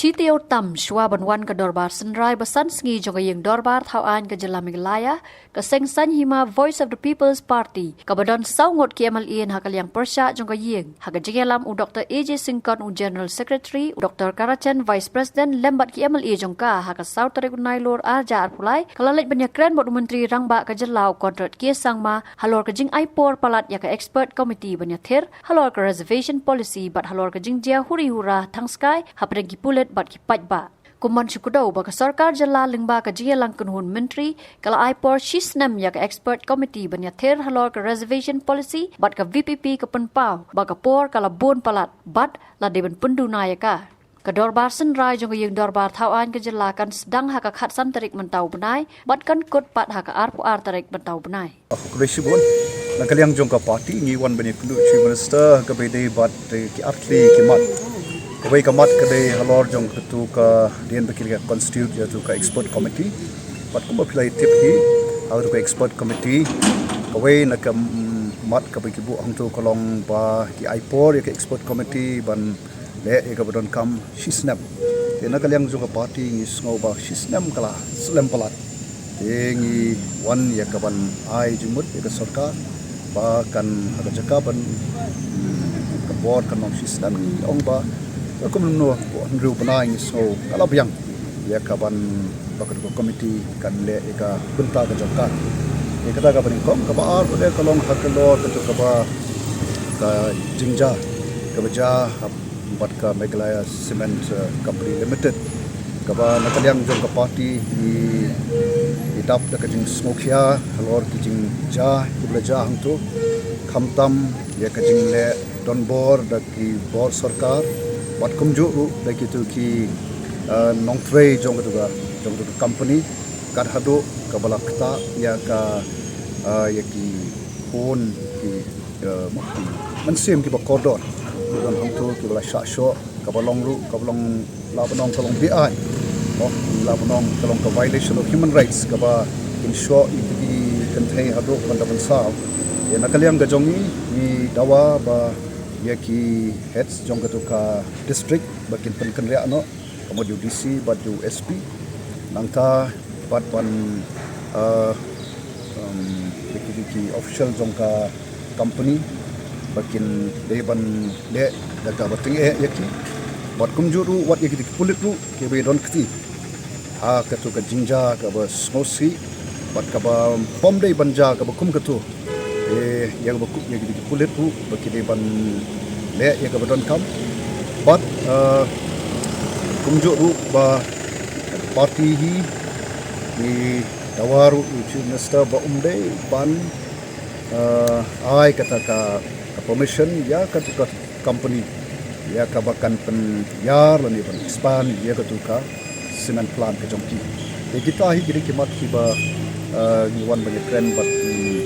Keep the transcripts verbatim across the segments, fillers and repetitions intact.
Shi taïew tam shwa ban wan ka dorbar synrai ba san sngi jong ka ïing dorbar thaw aiñ ka jylla Meghalaya, ka seng Saiñ Hima Voice of the People's Party, kaba don saw ngut ki M L A ha ka liang pyrshah jong ka ïing, ha ka jingïalam u Doctor A J Syngkon u General Secretary, u Doctor Karachen Vice President lem bad ki M L A jong ka, ha ka saw tarik u Nailur ar hajar arphew lai, ka la leit ban ïakren bad u Myntri Rangbah ka jylla u Conrad K Sangma halor ka jingai por palat ïa ka expert committee ban ïathir halor ka reservation policy bad halor ka jingjia huri hura thangskai hapdeng ki pulit bad ki paidbah. Kum ban shu kdew ba ka sorkar jylla lyngba ka jingïalang kynhun myntri ka la ai por shi snem ïa ka expert committee ban ïathir halor ka reservation policy bad ka V P P ka pynpaw ba ka por ka la bun palat bad la dei ban pynduna ïa ka. Ka dorbar synrai jong ka ïing dorbar thaw aiñ ka jylla kan sdang ha ka khatsan tarik mynta u bnai bad kan kut pat ha ka arphew ar tarik mynta u bnai. Khublei shibun. Na ka liang jong ka party ngi wan ban ïakynduh Chief Minister kaba ïadei bad, eh, ki artylli ki mat. Kawei ka mat ka dei halor jong katu ka dien ba ki la constitute ïa katu ka expert committee. Bad kumba phi la tip hi, ha katu ka expert committee, kawei na ka, mm, mat kaba ki buh hangtu ka long ba ki ai por ïa ka expert committee ban leh ïa kaba donkam shi snem. Te na ka liang jong ka party ngi sngew ba shi snem ka la slem palat. Te ngi wan ïa kaban ai jingmut ïa ka sorkar ba kan ha ka jaka ban, mm, ka por kan long shi snem, ngi ong ba ka kumno ko hynriew bnai ngi sngew ka la biang ïa kaban ba katu ka committee kan leh ïa ka bynta ka jong ka. Ïa kata kaba nyngkong, kaba ar pat ka long halor katu kaba ka jingjia kaba jia ha bad ka Meghalaya Cement, eh, Company Limited, kaba na ka liang jong ka party ngi, ngi dap da ka jingsngewkhia halor ki jingjia kiba la jia hangtu, khamtam ïa ka jingleh donbor da ki bor sorkar bad kumjuh ruh da kitu ki, eh, nongtrei jong katu ka, jong katu ka company, kat haduh kaba la ktah ïa ka, eh, ïa ki phone, ki, eh, mynsiem kiba kordor, ki don hangtu kiba la shah shoh, kaba long ruh, kaba long, lah ban ong ka long beaiñ. Oh, lah ban ong ka long ka violation of human rights kaba kin shoh ïa ki kynthei haduh ban da ban saw. Ïa na ka liang ka jong ngi, ngi dawa ba ïa ki heads jong katu ka district ba kin pynkynriah noh, ka mut ïa u D C bad ïa u S P. Nangta bad ban, eh, um, ïa ki, ïa ki official jong ka company ba kin dei ban leh da kaba tyngeh ïa ki. Bad kumjuh ruh wat ïa ki, ïa ki pulit ruh kiba ïadon kti ha katu ka jingjia kaba sngewsih bad kaba ym dei ban jia kaba kum katu. Eh, ïa kaba kum, ïa ki, ïa ki pulit ruh ba ki dei ban leh ïa kaba donkam. Bad, eh, kumjuh ruh ba party hi ngi dawa ruh ïa u Chief Minister ba um dei ban, eh, ai kata ka, ka permission ïa katu ka company ïa kaba kan pynïar lane ban expand ïa katu ka cement plant ka jong ki. Te kita hi ki dei ki mat kiba, eh, ngi wan ban ïakren bad, mm,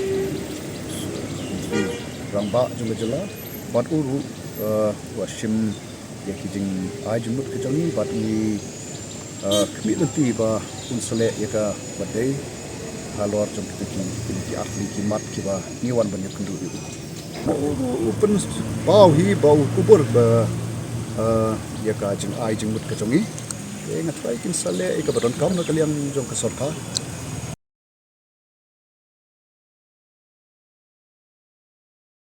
rangbah jong ka jylla bad u ruh, eh, u la shim ïa ki jingai jingmut ka jong ngi bad ngi, eh, khmih lynti ba un sa leh ïa kaba dei halor jong kita ki, ki, ki artylli ki mat kiba ngi wan ban ïakynduh ïa u. U, u, u pynpaw hi ba u kubur ba, eh, ïa ka jingai jingmut ka jong ngi. Te nga tharai kin sa leh ïa kaba donkam na ka liang jong ka sorkar.